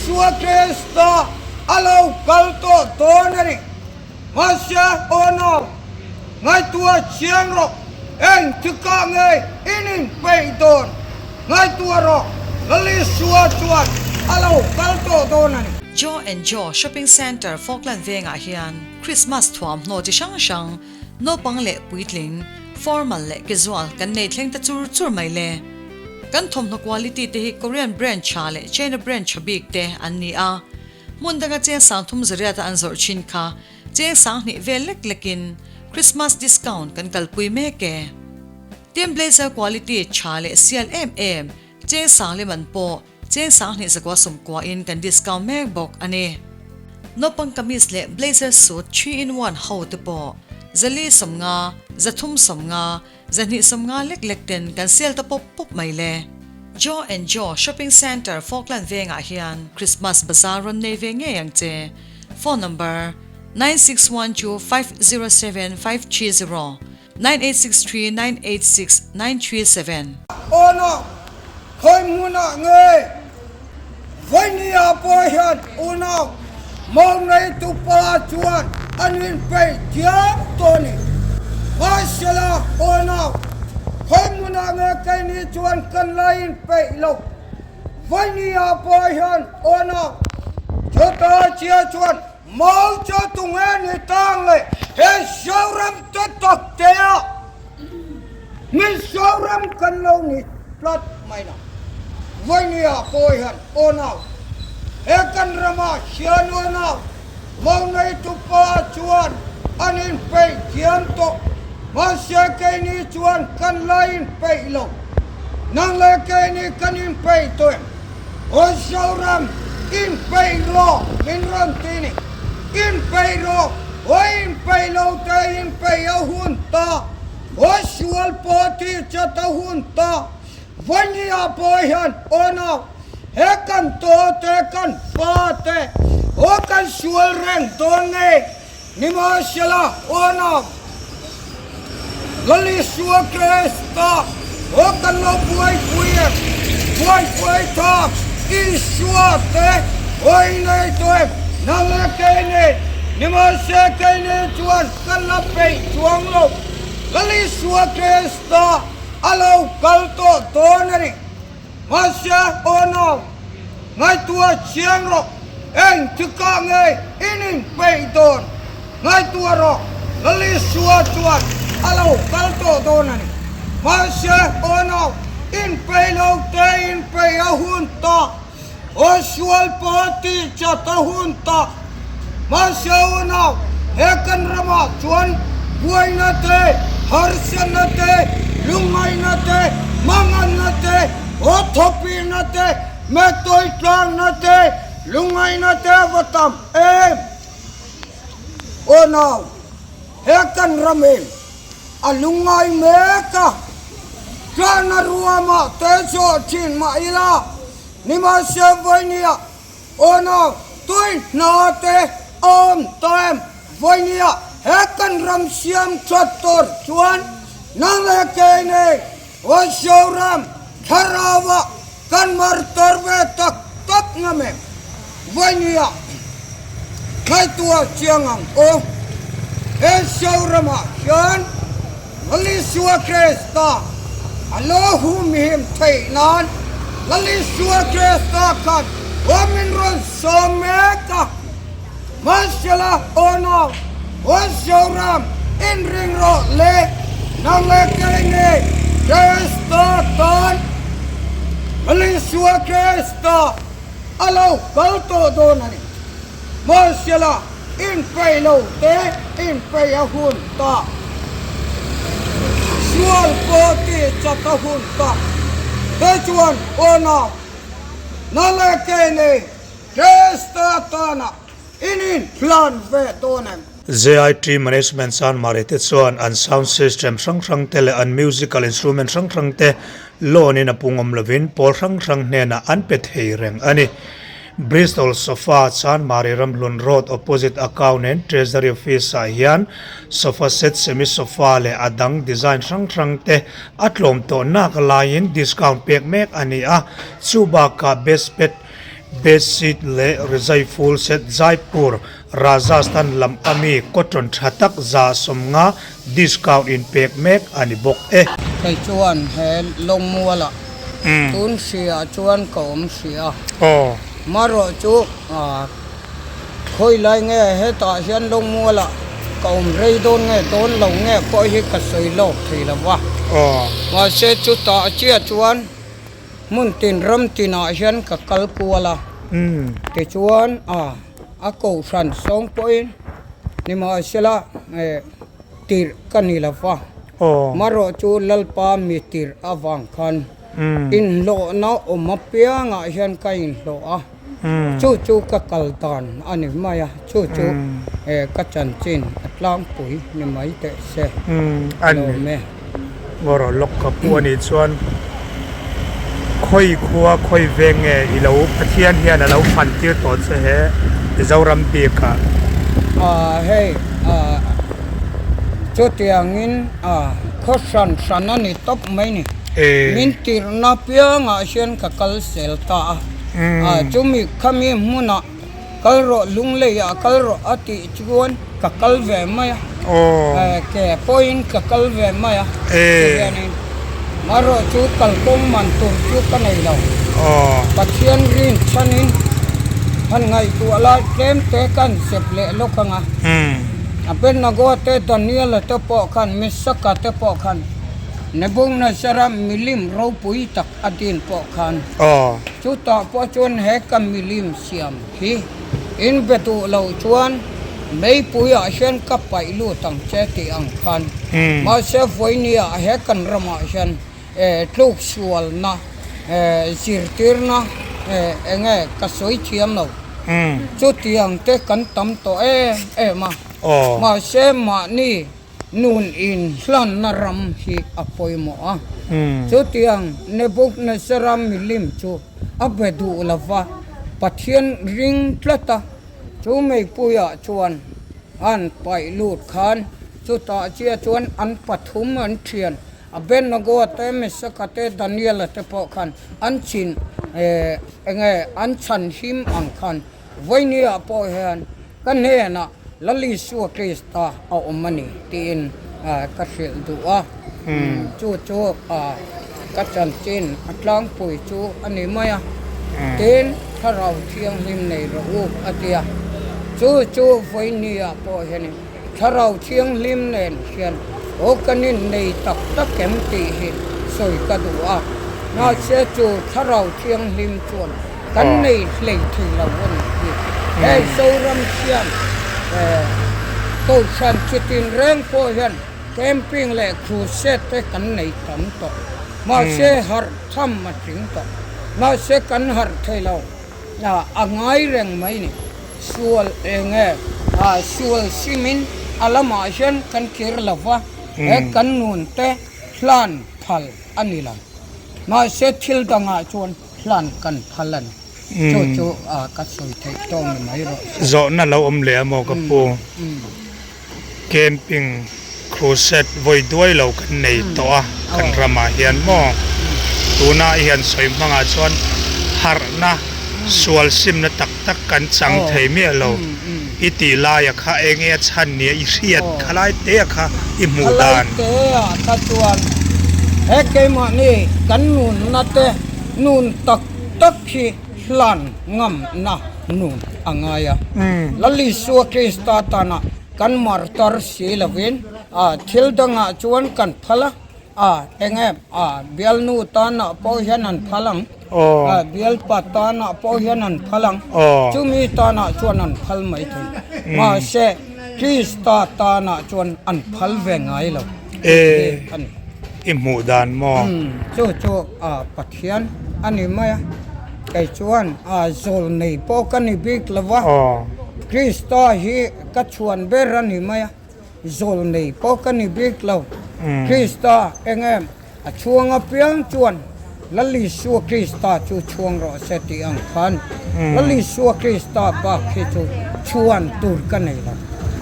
Isua Krista a lo kal tawh dawn a ni. Mahse, aw nau, ngaihtuah chiang rawh, eng tikah nge in inpeih dawn? Ngaihtuah rawh, Lal Isua chuan a lo kal tawh dawn a ni. Joe and Joe Shopping Centre Falkland vengah hian Christmas thuamhnaw chi hrang hrang, naupang leh puitling, formal leh casual kan nei thleng ta chur chur mai le. Kan thawmhnaw quality te hi Korean brand tha leh China brand tha bik te an ni a. Hmun danga cheng sang thum zariata an zawrh thin kha cheng sang hnih vel lek lekin Christmas discount kan kalpui mek e. Tin blazer quality tha leh sial em em cheng sang lem an pawh cheng sang hnih zakua sawmkua in kan discount mek bawk a ni. Naupang kamis leh blazer suit 3 in 1 ho te pawh zali 50, 350, 250 lek lek ten kan sel ta pawp pawp mai le. Joe and Joe Shopping Centre Falkland vengah hian Christmas Bazaar rawn nei ve ngei ang che. Phone number, 9612507530, 9863986937. Awnah khawi hmunah nge Vainia pawh hian unau mau neitu pa chuan an inpeih thiam tawh a ni. Mahsela unau khawi hmunah nge keini chuan kan la inpeih lo. Vainia pawh hian unau chutah chiah chuan mau chu tunge ni tang le he Zoram te tak te ah Mizoram kan lo ni tlat mai lo. Vawini ah pawh hian unau, he kan ramah hian unau Mauneitu pa chuan an inpeih thiam tawh. Mahse keini chuan kan la inpeih lo. Nang leh keini kan inpeih tawh em? Aw Zoram, inpeih rawh min rawn ti ni. Inpeih rawh, aw inpeih lo te inpeih a hun ta. Aw sual pawh tih chat a hun ta. Vawnia pawh hian aw nau, he kan taw te kan fa te aw kan sual reng dawn nge nimahsela aw nau, Lal Isua Krista aw kan lo buaipui em, buaipui tha Isua te aw i nei tawh em, nang le kei nei nimahse kei nei chuan kan la peih chuang lo, Lal Isua Krista A lo kal tawh dawn a ni. Mahse, aw nau, ngaihtuah chiang rawh, eng tikah nge in inpeih dawn? Ngaihtuah rawh, Lal Isua chuan a lo kal tawh dawn a ni. Mahse, aw nau, inpeih lo te inpeih a hun ta, aw sual pawh tih chat a hun ta. Mahse unau, he kan ramah chuan buaina te, harsatna te, lungngaihna te, manganna te, awthawpihna te, metawi tlangna te, lungngaihna te a va tam em! Unau, he kan ramin a lungngai mek a, tlahna ruamah te zawh thin mah ila, nimahse vawinia Aw tui hna te a awm ta em? Vawinia he kan ram siam that tur chuan nang leh kei nei aw Zoram thlarau ah kan mar tar ve tak tak ngam em? Vawinia ngaihtuah chiang ang aw. He Zoram ah hian Lal Isua Krista a lo humhim theih nan Lal Isua Krista khan aw min rawn sawm mek a, Mahsela aw nau, aw Zoram inring rawh le, nang leh kei ngei Krista tan Lal Isua Krista a lo kal tawh dawn a ni. Mahsela Inpeih lo te inpeih a hun ta. Sual pawh tih chak a hun ta. Te chuan aw na leh ke nei Krista tana in inhlan ve dawn em? JIT Management Chanmari te chuan an sound system hrang hrang te leh an musical instrument hrang hrang te loan in a pungawm lovin pawl hrang hrang hnenah an pe thei reng a ni. Bristol Sofa Chanmari Ramhlun Road opposite Account and Treasury Office ah hian sofa set, semi sofa leh a dang design hrang hrang te a tlawm tawh nak laiin discount pek mek a ni a, chu bakah best pet. Bedsheet leh rizai full set Jaipur, Rajasthan lam ami cotton tha tak 50% discount in pek mek a ni bawk e. Kei chuan he lawngmualah tun hria chuan ka awm hria. Marawh chu khawi lai nge hetah hian lawngmualah ka awm rei dawn nge dawn lo nge pawh hi ka sawi lawk thei lo va. Mahse chutah chiah chuan. Hmun tin ram tinah hian ka kal kual a, tichuan a a kohhran sawng pawhin nimahsela tirh ka ni lo va, marawh chu Lalpa mi tirh avang khan inhlawhna awm apiangah hian ka inhlawh a, chu chu ka kal dan a ni mai a, chu chu ka chanchin a tlangpui ni mai teh se lawm e. Ngawrawh lawk ka pu anih chuan khawi khua khawi veng nge i lo Pathian hian a lo hman tir tawh che he Mizoram bik ah. Aaa hei aaa chutiangin aaa khaw hran hran a ni tawp mai ni. Min tirhna piangah hian ka kal sel ta a, aaa chumi khami hmunah Kal rawh Lungleiah kal rawh a tih chuan ka kal ve mai a, ke pawhin ka kal ve mai a tihianin marawh chu kalkawng man tur chu ka nei lo. Pathian rin chhanin han ngaihtuah lai tlem te kan zep leh lawk ang a, Abednego te Daniela te pawh khan Misaka te pawh khan Nebuchadnezzar-a milim ropui tak a din pawh khan chutah pawh chuan he ka milim siam hi in be duh loh chuan meipuiah hian ka paih lut ang che tih ang khan mahse vawinia he kan ramah hian tluk sualna zirtirna enge ka sawi thiam lo chutiang te kan tam tawh em em a mahse mahni Nun inhlanna ram hi a pawimawh a, chutiang Nebuchadnezzar-a milim chu a be duh lo va, Pathian ring tlat a, chu meipuiah chuan an paih lut khan chutah chiah chuan an pathum an thian, Abednego te, Mesaka te, Daniela te pawh khan an chin enge an chhan him ang khan vawinia pawh hian Ka hnenah Lal Isua Krista a awm a ni tiin ka hrilh duh a, chu chu ka chanchin a tlangpui chu a ni mai a, tin Thlarau Thianghlim nei rawh u a ti a, chu chu vawinia pawh hianin Thlarau Thianghlim nen hian aw kan innei tak tak em tih hi sawi ka duh a, mahse chu Thlarau Thianghlim chuan Kan nei hlei thei lo a nih hi. Hei Zoram hian Kohhran chitin reng pawh hian camping leh crusade te kan nei tam tawh. Mahse harh tham a tling tawh. Mahse kan harh thei lo. A ngai reng mai ni. Sual eng nge? Sual simin a lamah hian kan kir lo va, he kan nun te hlan phal a ni lo. Mahse thil dangah chuan Hlan kan phal a ni. Chu chu ka sawi theih tawng ni mai rawh se. Zawhna lo awm leh a maw ka pu? Camping crusade vawi duai lo kan nei tawh a kan ramah hian maw? Tunah hian sawi hmangah chuan harhna sual simna tak tak kan chang thei miah lo. I tih laia kha eng nge a chhan nia i hriat khalai te a kha i hmuh dan. Khalai te a kha chuan he keimahni kan nunna te nun tak tak hi hlan ngamna nun a ngai a. Lal Isua Krista tana kan martar si lovin thil dangah chuan kan phal a. A, enge a, bialnu tanah pawh hian an phal ang. A, bialpa tanah pawh hian an phal ang. Chumi tanah chuan an phal mai thei. Mahse, Krista tanah chuan an phal ve ngai lo tih hi a ni. I hmuh dan maw? Chu chu a Pathian a ni mai a. Kei chuan a zawlnei pawh ka ni bik lo va. Krista hi ka chhuan ber a ni mai a. Zawlnei pawh ka ni bik lo. Krista eng em? A chhuang apiang chuan Lal Isua Krista chu chhuang rawh se tih ang khan Lal Isua Krista bak hi chu chhuan tur ka nei lo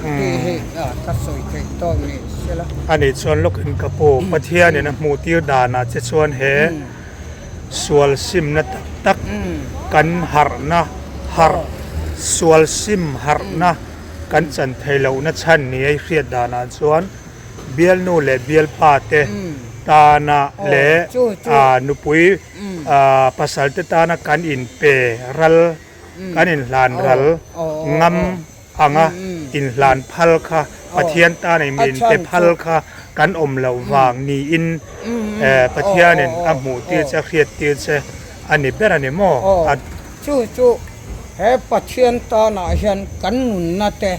tih hi ka sawi theih tawk ni sela. Ani chuan lawkin ka pu, Pathianin a hmuhtir danah che chuan he sual simna tak tak. kan harhna harh sual sim harhna kan chan theih lohna chhan ni a i hriat danah chuan bialnu leh bialpa te tana leh nupui pasal te tana kan inpe ral kan inhlan ral ngam anga inhlan phal kha Pathian tan in min pe phal kha kan awm loh vang niin Pathianin a hmuh tir che a hriat tir che a ni ber a ni maw? Aw, chu chu he Pathian tanah hian kan nunna te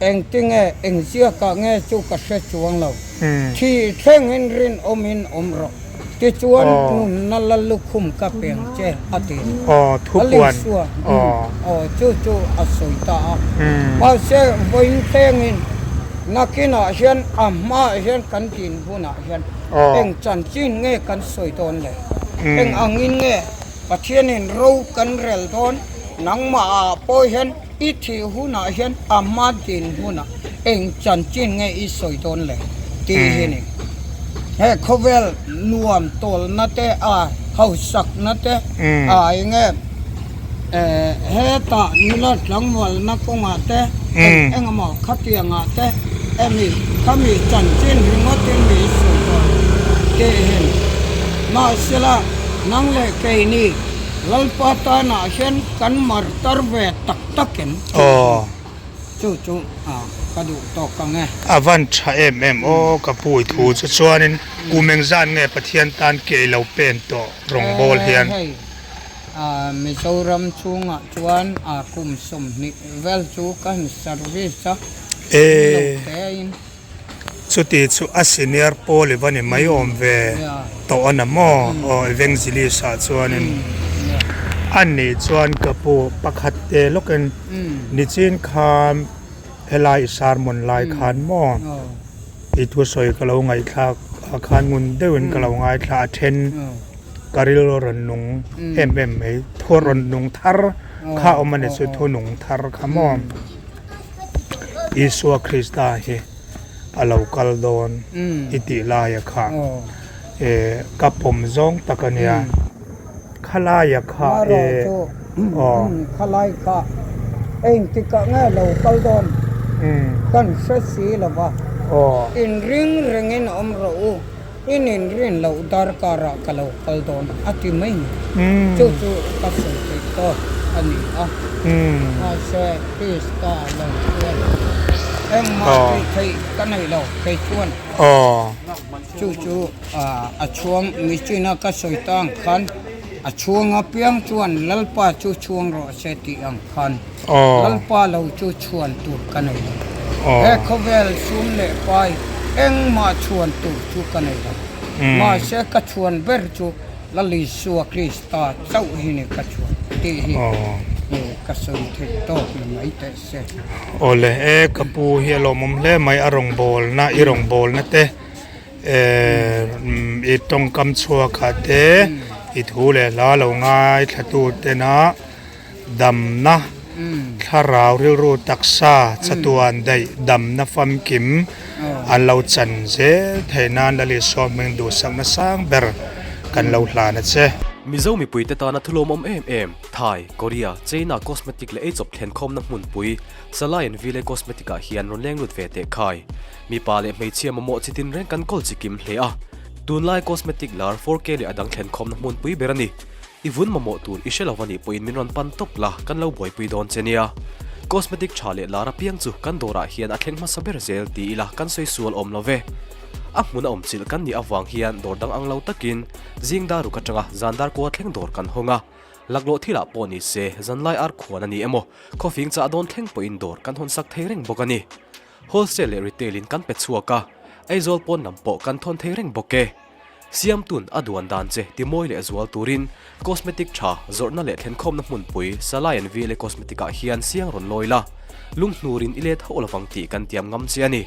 engtinge engziakah nge chu ka hre chuang lo. Thih thlengin rinawmin awm rawh. Tichuan nunna la lukhum ka peng che a ti ni. A Lisua aw chu chu a sawi ta a. Mahse vawiin thlengin nakinah hian a hmaah hian kan din hunah hian eng chanchin nge kan sawi dawn le? Eng angin nge Pathianin ro kan rel dawn? Nangmahah pawh hian i thih hunah hian a hma din hunah eng chanchin nge i sawi dawn le tih hi ni. He khawvel nuam tawlna te a hausakna te a enge hetah nula tlangvalna kawngah te eng eng emaw khatiangah te emi khami chanchin ringawtin mi i sawi dawn tih hi ni. Mahsela nang leh keini Lalpa tanah hian kan martar ve tak tak em tih hi chu chu ka duh tawk ang e. A van tha em em aw ka pu i thu chu chuanin kum engzat nge Pathian tan ke i lo pen tawh rawngbawl hian. Hei Mizoram chhungah chuan kum 20 vel chu ka han service a, lo te in. Chuti chu a senior pawl i va ni mai awm ve tawh a na maw? Aw evangelist ah chuanin a nih chuan ka pu pakhat te lawkin nichin khan helai i sermon lai khan maw i thusawi ka lo ngaihthlak ah khan ngun deuhin ka lo ngaithla a then ka rilru rawn nung em em mai thu rawn nung thar kha awm a ni chu thu nung thar kha maw. Isua Krista hi a lo kal dawn i tih laia kha ka pawm zawng tak a nia. Khalaia kha e aw. Khalai kha engtikah nge lo kal dawn kan hre si lo va, inring rengin awm rawh u. I ninrin loh darkarah ka lo kal dawn a ti mai ni. Chu chu ka sawi theih tawk a ni a. Mahse, Krista lo chuan engmah tih theih ka nei lo kei chuan. Chu chu a chhuang michina ka sawi ta ang khan a chhuang apiang chuan Lalpa chu chhuang rawh se tih ang khan Lalpa lo chu chhuan tur ka nei lo. He khawvel sum leh pai engmah chhuan tur chu ka nei lo. Mahse ka chhuan ber chu Lal Isua Krista chauh hi ni ka chhuan tih hi ka sawi theih tawk ni mai teh se. Awle e ka pu hi a lawmawm hle mai a rawngbawlna i rawngbawlna te i tawngkam chhuakah te i thu leh hla lo ngaithla tu tena Damna, thlarau rilru taksa chatuan daih damna famkim an lo chan zel theih nan Lal Isua hming duhsakna sang ber kan lo hlan a che. Mizo mipuite tana thulawmawm em em, Thai, Korea, China cosmetic leh eichawp thlenkhawmna hmunpui, Salai and Ville Cosmetic ah hian rawn leng lut ve teh khai. Mipa leh hmeichhia mamawh chi tin reng kan kawl chi kim hle a. Tunlai cosmetic lar 4K leh a dang thlenkhawmna hmunpui ber a ni. I vun mamawh tur i hre lo a nih pawhin min rawn pan tawp la, kan lo buaipui dawn che nia. Cosmetic tha leh lar apiang chu kan dawrah hian a thleng hmasa ber zel ti ila kan sawi sual awm lo ve. A hmun a awm chilh kan nih avang hian dawr dang ang lo takin zing dar ruk atanga zan dar kua thleng dawr kan hawng a. Laklawh thilah pawh ni se zanlai ar khuan a ni emaw khawfing chah dawn thleng pawhin dawr kan hawn sak thei reng bawk a ni. Wholesale leh retail in kan pe chhuak a, Aizawl pawn lam pawh kan thawn thei reng bawk e. Siamtun a duan dan che timawi leh zual turin cosmetic tha zawrhna leh thlenkhawmna hmunpui Salai and VLA Cosmetic ah hian siang rawn lawi la, lunghnurin i let hauh lovang tih kan tiam ngam che a ni.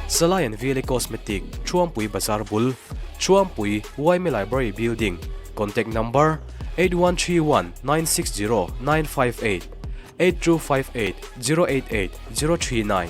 Salai and VLA Cosmetic, Thuampui Bazar bul, Thuampui, Yma Library Building, Contact Number, 8131 960 958, 8258 088 039.